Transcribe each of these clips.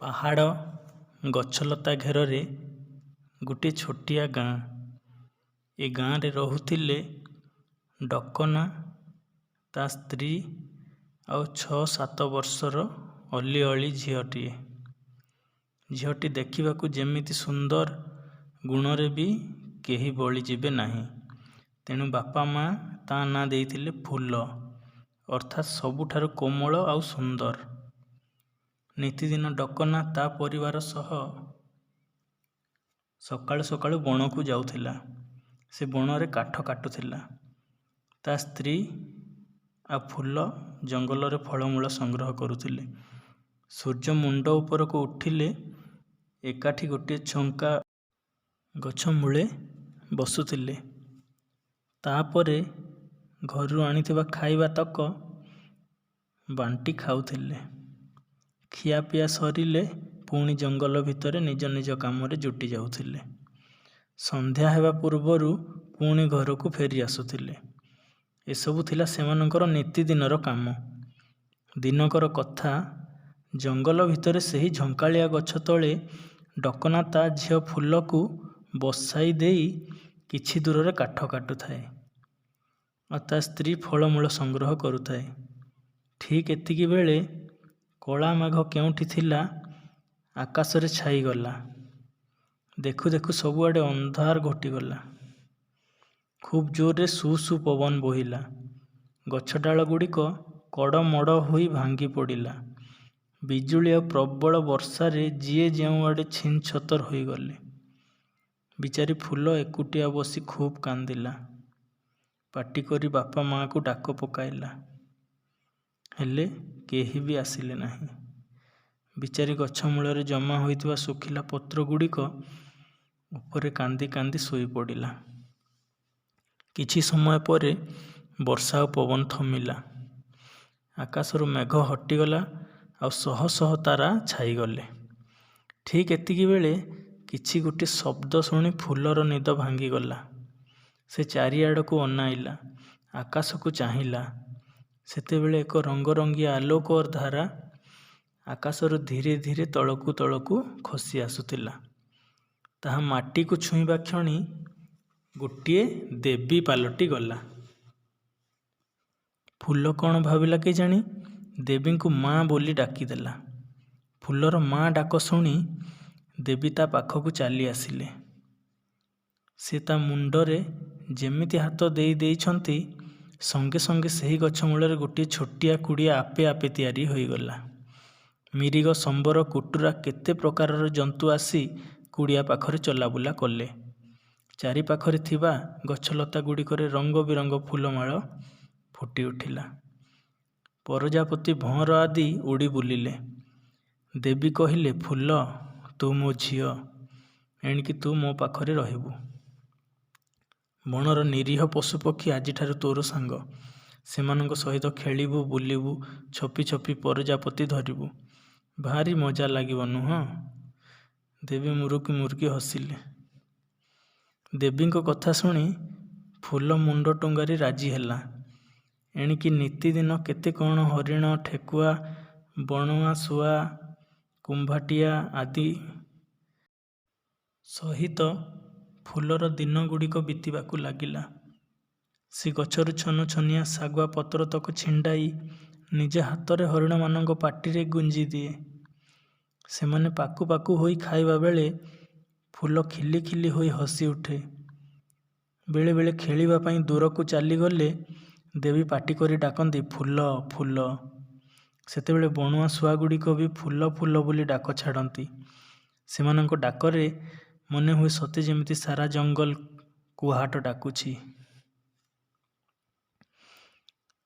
ପାହାଡ଼ ଗଛଲତା ଘେରରେ ଗୋଟିଏ ଛୋଟିଆ ଗାଁ। ଏ ଗାଁରେ ରହୁଥିଲେ ଡକନା, ତା ସ୍ତ୍ରୀ ଆଉ 6-7 ବର୍ଷର ଅଲିଅଳି ଝିଅଟିଏ। ଝିଅଟି ଦେଖିବାକୁ ଯେମିତି ସୁନ୍ଦର, ଗୁଣରେ ବି କେହି ବଳିଯିବେ ନାହିଁ। ତେଣୁ ବାପା ମା ତା ନାଁ ଦେଇଥିଲେ ଫୁଲ, ଅର୍ଥାତ୍ ସବୁଠାରୁ କୋମଳ ଆଉ ସୁନ୍ଦର। ନିତିଦିନ ଡକନା ତା ପରିବାର ସହ ସକାଳୁ ସକାଳୁ ବଣକୁ ଯାଉଥିଲା। ସେ ବଣରେ କାଠ କାଟୁଥିଲା। ତା ସ୍ତ୍ରୀ ଆଉ ଫୁଲ ଜଙ୍ଗଲରେ ଫଳମୂଳ ସଂଗ୍ରହ କରୁଥିଲେ। ସୂର୍ଯ୍ୟ ମୁଣ୍ଡ ଉପରକୁ ଉଠିଲେ ଏକାଠି ଗୋଟିଏ ଝଙ୍କା ଗଛ ମୂଳେ ବସୁଥିଲେ। ତା'ପରେ ଘରୁ ଆଣିଥିବା ଖାଇବା ତକ ବାଣ୍ଟି ଖାଉଥିଲେ। ଖିଆପିଆ ସରିଲେ ପୁଣି ଜଙ୍ଗଲ ଭିତରେ ନିଜ ନିଜ କାମରେ ଜୁଟି ଯାଉଥିଲେ। ସନ୍ଧ୍ୟା ହେବା ପୂର୍ବରୁ ପୁଣି ଘରକୁ ଫେରି ଆସୁଥିଲେ। ଏସବୁ ଥିଲା ସେମାନଙ୍କର ନିତିଦିନର କାମ। ଦିନକର କଥା, ଜଙ୍ଗଲ ଭିତରେ ସେହି ଝଙ୍କାଳିଆ ଗଛ ତଳେ ଡକନା ତା ଝିଅ ଫୁଲକୁ ବସାଇ ଦେଇ କିଛି ଦୂରରେ କାଠ କାଟୁଥାଏ ଆଉ ତା ସ୍ତ୍ରୀ ଫଳମୂଳ ସଂଗ୍ରହ କରୁଥାଏ। ଠିକ୍ ଏତିକିବେଳେ କଳା ମେଘ କେଉଁଠି ଥିଲା, ଆକାଶରେ ଛାଇଗଲା। ଦେଖୁ ଦେଖୁ ସବୁଆଡ଼େ ଅନ୍ଧାର ଘୋଟିଗଲା। ଖୁବ୍ ଜୋରରେ ସୁ ସୁ ପବନ ବୋହିଲା। ଗଛ ଡାଳଗୁଡ଼ିକ କଡ଼ମଡ଼ ହୋଇ ଭାଙ୍ଗି ପଡ଼ିଲା। ବିଜୁଳି ଆଉ ପ୍ରବଳ ବର୍ଷାରେ ଯିଏ ଯେଉଁଆଡ଼େ ଛିନ୍‌ଛତର ହୋଇଗଲେ। ବିଚାରୀ ଫୁଲ ଏକୁଟିଆ ବସି ଖୁବ୍ କାନ୍ଦିଲା। ପାଟି କରି ବାପା ମାଆକୁ ଡାକ ପକାଇଲା। ହେଲେ କେହି ବି ଆସିଲେ ନାହିଁ। ବିଚାରୀ ଗଛ ମୂଳରେ ଜମା ହୋଇଥିବା ଶୁଖିଲା ପତ୍ରଗୁଡ଼ିକ ଉପରେ କାନ୍ଦି କାନ୍ଦି ଶୋଇପଡ଼ିଲା। କିଛି ସମୟ ପରେ ବର୍ଷା ଆଉ ପବନ ଥମିଲା। ଆକାଶରୁ ମେଘ ହଟିଗଲା ଆଉ ଶହ ଶହ ତାରା ଛାଇଗଲେ। ଠିକ୍ ଏତିକିବେଳେ କିଛି ଗୋଟିଏ ଶବ୍ଦ ଶୁଣି ଫୁଲର ନିଦ ଭାଙ୍ଗିଗଲା। ସେ ଚାରିଆଡ଼କୁ ଅନାଇଲା, ଆକାଶକୁ ଚାହିଁଲା। ସେତେବେଳେ ଏକ ରଙ୍ଗରଙ୍ଗିଆ ଆଲୋକର ଧାରା ଆକାଶରୁ ଧୀରେ ଧୀରେ ତଳକୁ ତଳକୁ ଖସି ଆସୁଥିଲା। ତାହା ମାଟିକୁ ଛୁଇଁବା କ୍ଷଣି ଗୋଟିଏ ଦେବୀ ପାଲଟି ଗଲା। ଫୁଲ କ'ଣ ଭାବିଲା କେଜାଣି, ଦେବୀଙ୍କୁ ମା ବୋଲି ଡାକିଦେଲା। ଫୁଲର ମା ଡାକ ଶୁଣି ଦେବୀ ତା ପାଖକୁ ଚାଲି ଆସିଲେ। ସେ ତା ମୁଣ୍ଡରେ ଯେମିତି ହାତ ଦେଇ ଦେଇଛନ୍ତି, ସଙ୍ଗେ ସଙ୍ଗେ ସେହି ଗଛ ମୂଳରେ ଗୋଟିଏ ଛୋଟିଆ କୁଡ଼ିଆ ଆପେ ଆପେ ତିଆରି ହୋଇଗଲା। ମିରିଗ, ସମ୍ବର, କୁଟୁରା, କେତେ ପ୍ରକାରର ଜନ୍ତୁ ଆସି କୁଡ଼ିଆ ପାଖରେ ଚଲାବୁଲା କଲେ। ଚାରିପାଖରେ ଥିବା ଗଛଲତାଗୁଡ଼ିକରେ ରଙ୍ଗ ବିରଙ୍ଗ ଫୁଲମାଳ ଫୁଟି ଉଠିଲା। ପରଜାପତି, ଭଅଁର ଆଦି ଉଡ଼ି ବୁଲିଲେ। ଦେବୀ କହିଲେ, "ଫୁଲ, ତୁ ମୋ ଝିଅ। ଏଣିକି ତୁ ମୋ ପାଖରେ ରହିବୁ। ବଣର ନିରୀହ ପଶୁପକ୍ଷୀ ଆଜିଠାରୁ ତୋର ସାଙ୍ଗ। ସେମାନଙ୍କ ସହିତ ଖେଳିବୁ, ବୁଲିବୁ, ଛପି ଛପି ପରଜାପତି ଧରିବୁ। ଭାରି ମଜା ଲାଗିବ, ନୁହଁ?" ଦେବୀ ମୁରୁକି ମୁରୁକି ହସିଲେ। ଦେବୀଙ୍କ କଥା ଶୁଣି ଫୁଲ ମୁଣ୍ଡ ଟୁଙ୍ଗାରି ରାଜି ହେଲା। ଏଣିକି ନିତିଦିନ କେତେ କ'ଣ ହରିଣ, ଠେକୁଆ, ବଣୁଆ ଶୁଆ, କୁମ୍ଭାଟିଆ ଆଦି ସହିତ ଫୁଲର ଦିନଗୁଡ଼ିକ ବିତିବାକୁ ଲାଗିଲା। ସେ ଗଛରୁ ଛନଛନିଆ ଶାଗୁଆ ପତ୍ରତକ ଛିଣ୍ଡାଇ ନିଜ ହାତରେ ହରିଣମାନଙ୍କ ପାଟିରେ ଗୁଞ୍ଜିଦିଏ। ସେମାନେ ପାକୁ ପାକୁ ହୋଇ ଖାଇବା ବେଳେ ଫୁଲ ଖିଲି ଖିଲି ହୋଇ ହସିଉଠେ। ବେଳେବେଳେ ଖେଳିବା ପାଇଁ ଦୂରକୁ ଚାଲିଗଲେ ଦେବୀ ପାଟି କରି ଡାକନ୍ତି, "ଫୁଲ, ଫୁଲ।" ସେତେବେଳେ ବଣୁଆ ଶୁଆଗୁଡ଼ିକ ବି ଫୁଲ ଫୁଲ ବୋଲି ଡାକ ଛାଡ଼ନ୍ତି। ସେମାନଙ୍କ ଡାକରେ ମନେହୁଏ ସତେ ଯେମିତି ସାରା ଜଙ୍ଗଲ କୁହାଟ ଡାକୁଛି।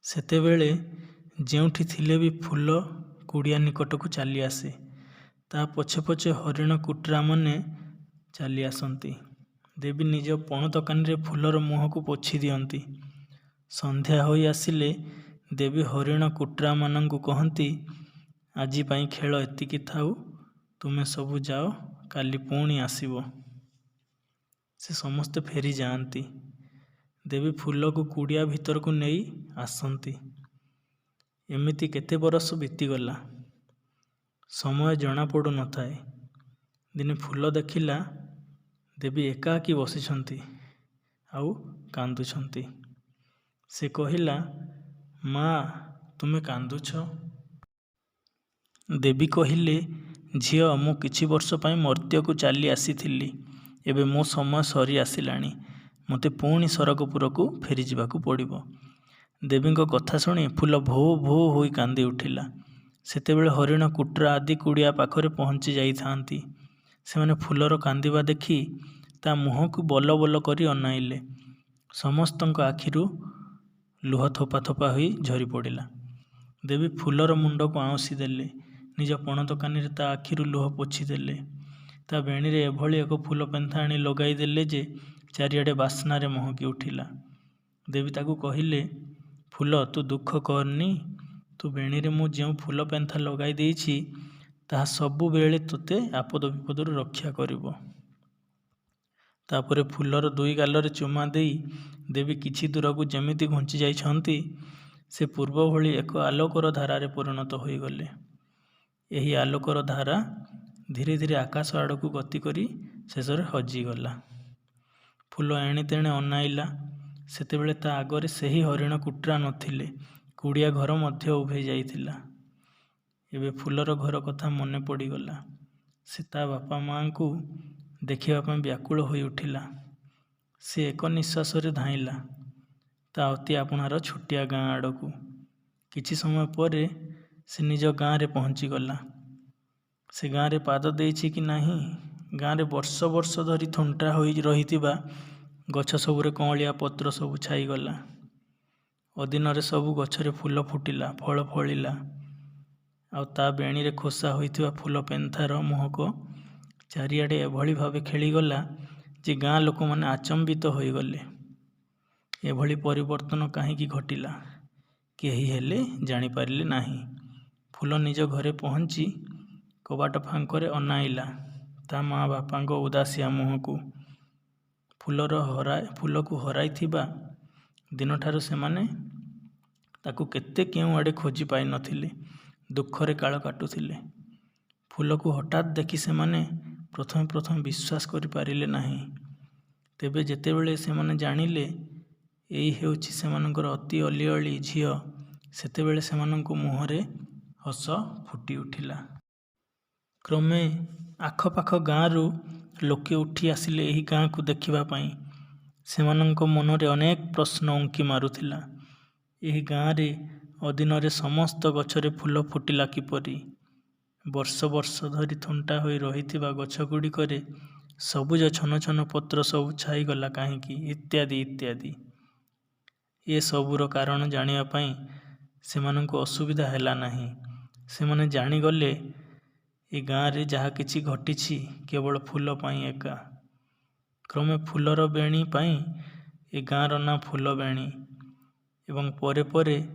ସେତେବେଳେ ଯେଉଁଠି ଥିଲେ ବି ଫୁଲ କୁଡ଼ିଆ ନିକଟକୁ ଚାଲିଆସେ। ତା ପଛେ ପଛେ ହରିଣ କୁଟୁରାମାନେ ଚାଲି ଆସନ୍ତି। ଦେବୀ ନିଜ ପଣତକାନିରେ ଫୁଲର ମୁହଁକୁ ପୋଛି ଦିଅନ୍ତି। ସନ୍ଧ୍ୟା ହୋଇ ଆସିଲେ ଦେବୀ ହରିଣ କୁଟୁରାମାନଙ୍କୁ କହନ୍ତି, "ଆଜି ପାଇଁ ଖେଳ ଏତିକି ଥାଉ। ତୁମେ ସବୁ ଯାଅ, କାଲି ପୁଣି ଆସିବ।" ସେ ସମସ୍ତେ ଫେରିଯାଆନ୍ତି। ଦେବୀ ଫୁଲକୁ କୁଡ଼ିଆ ଭିତରକୁ ନେଇ ଆସନ୍ତି। ଏମିତି କେତେ ବରଷ ବିତିଗଲା। ସମୟ ଜଣାପଡ଼ୁନଥାଏ। ଦିନେ ଫୁଲ ଦେଖିଲା ଦେବୀ ଏକାକୀ ବସିଛନ୍ତି ଆଉ କାନ୍ଦୁଛନ୍ତି। ସେ କହିଲା, "ମା, ତୁମେ କାନ୍ଦୁଛ?" ଦେବୀ କହିଲେ, "ଝିଅ, ମୁଁ କିଛି ବର୍ଷ ପାଇଁ ମର୍ତ୍ତ୍ୟକୁ ଚାଲି ଆସିଥିଲି। ଏବେ ମୋ ସମୟ ସରି ଆସିଲାଣି। ମୋତେ ପୁଣି ସରଗପୁରକୁ ଫେରିଯିବାକୁ ପଡ଼ିବ।" ଦେବୀଙ୍କ କଥା ଶୁଣି ଫୁଲ ଭୋ ଭୋ ହୋଇ କାନ୍ଦି ଉଠିଲା। ସେତେବେଳେ ହରିଣ କୁଟ୍ରା ଆଦି କୁଡ଼ିଆ ପାଖରେ ପହଞ୍ଚି ଯାଇଥାନ୍ତି। ସେମାନେ ଫୁଲର କାନ୍ଦିବା ଦେଖି ତା ମୁହଁକୁ ବଲବଲ କରି ଅନାଇଲେ। ସମସ୍ତଙ୍କ ଆଖିରୁ ଲୁହ ଥୋପା ଥୋପା ହୋଇ ଝରିପଡ଼ିଲା। ଦେବୀ ଫୁଲର ମୁଣ୍ଡକୁ ଆଉଁସି ଦେଲେ। ନିଜ ପଣତ କାନିରେ ତା ଆଖିରୁ ଲୁହ ପୋଛିଦେଲେ। ତା ବେଣୀରେ ଏଭଳି ଏକ ଫୁଲ ପେନ୍ଥା ଆଣି ଲଗାଇ ଦେଲେ ଯେ ଚାରିଆଡ଼େ ବାସ୍ନାରେ ମହକି ଉଠିଲା। ଦେବୀ ତାକୁ କହିଲେ, "ଫୁଲ, ତୁ ଦୁଃଖ କରନି। ତୋ ବେଣୀରେ ମୁଁ ଯେଉଁ ଫୁଲ ପେନ୍ଥା ଲଗାଇ ଦେଇଛି, ତାହା ସବୁବେଳେ ତୋତେ ଆପଦ ବିପଦରୁ ରକ୍ଷା କରିବ।" ତାପରେ ଫୁଲର ଦୁଇ ଗାଲରେ ଚୁମା ଦେଇ ଦେବୀ କିଛି ଦୂରକୁ ଯେମିତି ଘୁଞ୍ଚି ଯାଇଛନ୍ତି, ସେ ପୂର୍ବ ଭଳି ଏକ ଆଲୋକର ଧାରାରେ ପରିଣତ ହୋଇଗଲେ। ଏହି ଆଲୋକର ଧାରା ଧୀରେ ଧୀରେ ଆକାଶ ଆଡ଼କୁ ଗତି କରି ଶେଷରେ ହଜିଗଲା। ଫୁଲ ଏଣେତେଣେ ଅନାଇଲା। ସେତେବେଳେ ତା ଆଗରେ ସେହି ହରିଣ କୁଟ୍ରା ନଥିଲେ। କୁଡ଼ିଆ ଘର ମଧ୍ୟ ଉଭେଇ ଯାଇଥିଲା। ଏବେ ଫୁଲର ଘର କଥା ମନେ ପଡ଼ିଗଲା। ସେ ତା ବାପା ମାଆଙ୍କୁ ଦେଖିବା ପାଇଁ ବ୍ୟାକୁଳ ହୋଇ ଉଠିଲା। ସେ ଏକ ନିଶ୍ୱାସରେ ଧାଇଁଲା ତା ଅତି ଆପଣାର ଛୋଟିଆ ଗାଁ ଆଡ଼କୁ। କିଛି ସମୟ ପରେ ସେ ନିଜ ଗାଁରେ ପହଞ୍ଚିଗଲା। ସେ ଗାଁରେ ପାଦ ଦେଇଛି କି ନାହିଁ, ଗାଁରେ ବର୍ଷ ବର୍ଷ ଧରି ଥୁଣ୍ଟା ହୋଇ ରହିଥିବା ଗଛ ସବୁରେ କଅଁଳିଆ ପତ୍ର ସବୁ ଛାଇଗଲା। ଅଦିନରେ ସବୁ ଗଛରେ ଫୁଲ ଫୁଟିଲା, ଫଳ ଫଳିଲା। ଆଉ ତା ବେଣୀରେ ଖୋସା ହୋଇଥିବା ଫୁଲ ପେନ୍ଥାର ମହକ ଚାରିଆଡ଼େ ଏଭଳି ଭାବେ ଖେଳିଗଲା ଯେ ଗାଁ ଲୋକମାନେ ଆଚମ୍ବିତ ହୋଇଗଲେ। ଏଭଳି ପରିବର୍ତ୍ତନ କାହିଁକି ଘଟିଲା, କେହି ହେଲେ ଜାଣିପାରିଲେ ନାହିଁ। ଫୁଲ ନିଜ ଘରେ ପହଞ୍ଚି କବାଟ ଫାଙ୍କରେ ଅନାଇଲା ତା ମା ବାପାଙ୍କ ଉଦାସିଆ ମୁହଁକୁ। ଫୁଲକୁ ହରାଇଥିବା ଦିନଠାରୁ ସେମାନେ ତାକୁ କେତେ କେଉଁଆଡ଼େ ଖୋଜି ପାଇନଥିଲେ। ଦୁଃଖରେ କାଳ କାଟୁଥିଲେ। ଫୁଲକୁ ହଠାତ୍ ଦେଖି ସେମାନେ ପ୍ରଥମେ ପ୍ରଥମେ ବିଶ୍ୱାସ କରିପାରିଲେ ନାହିଁ। ତେବେ ଯେତେବେଳେ ସେମାନେ ଜାଣିଲେ ଏଇ ହେଉଛି ସେମାନଙ୍କର ଅତି ଅଲିଅଳି ଝିଅ, ସେତେବେଳେ ସେମାନଙ୍କ ମୁହଁରେ ହସ ଫୁଟି ଉଠିଲା। କ୍ରମେ ଆଖପାଖ ଗାଁରୁ ଲୋକେ ଉଠି ଆସିଲେ ଏହି ଗାଁକୁ ଦେଖିବା ପାଇଁ। ସେମାନଙ୍କ ମନରେ ଅନେକ ପ୍ରଶ୍ନ ଉଙ୍କି ମାରୁଥିଲା। ଏହି ଗାଁରେ ଅଦିନରେ ସମସ୍ତ ଗଛରେ ଫୁଲ ଫୁଟିଲା କିପରି? ବର୍ଷ ବର୍ଷ ଧରି ଥୁଣ୍ଟା ହୋଇ ରହିଥିବା ଗଛଗୁଡ଼ିକରେ ସବୁଜ ଛନ ଛନ ପତ୍ର ସବୁ ଛାଇଗଲା କାହିଁକି? ଇତ୍ୟାଦି ଇତ୍ୟାଦି। ଏସବୁର କାରଣ ଜାଣିବା ପାଇଁ ସେମାନଙ୍କୁ ଅସୁବିଧା ହେଲା ନାହିଁ। ସେମାନେ ଜାଣିଗଲେ ଏ ଗାଁରେ ଯାହା କିଛି ଘଟିଛି କେବଳ ଫୁଲ ପାଇଁ ଏକା। କ୍ରମେ ଫୁଲର ବେଣୀ ପାଇଁ ଏ ଗାଁର ନାଁ ଫୁଲବେଣୀ ଏବଂ ପରେ ପରେ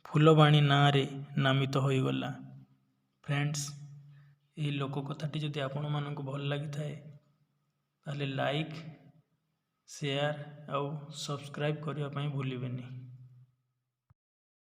ଫୁଲବାଣୀ ନାଁରେ ନାମିତ ହୋଇଗଲା। ଫ୍ରେଣ୍ଡସ୍, ଏହି ଲୋକକଥାଟି ଯଦି ଆପଣମାନଙ୍କୁ ଭଲ ଲାଗିଥାଏ, ତାହେଲେ ଲାଇକ୍, ସେୟାର ଆଉ ସବସ୍କ୍ରାଇବ୍ କରିବା ପାଇଁ ଭୁଲିବେନି।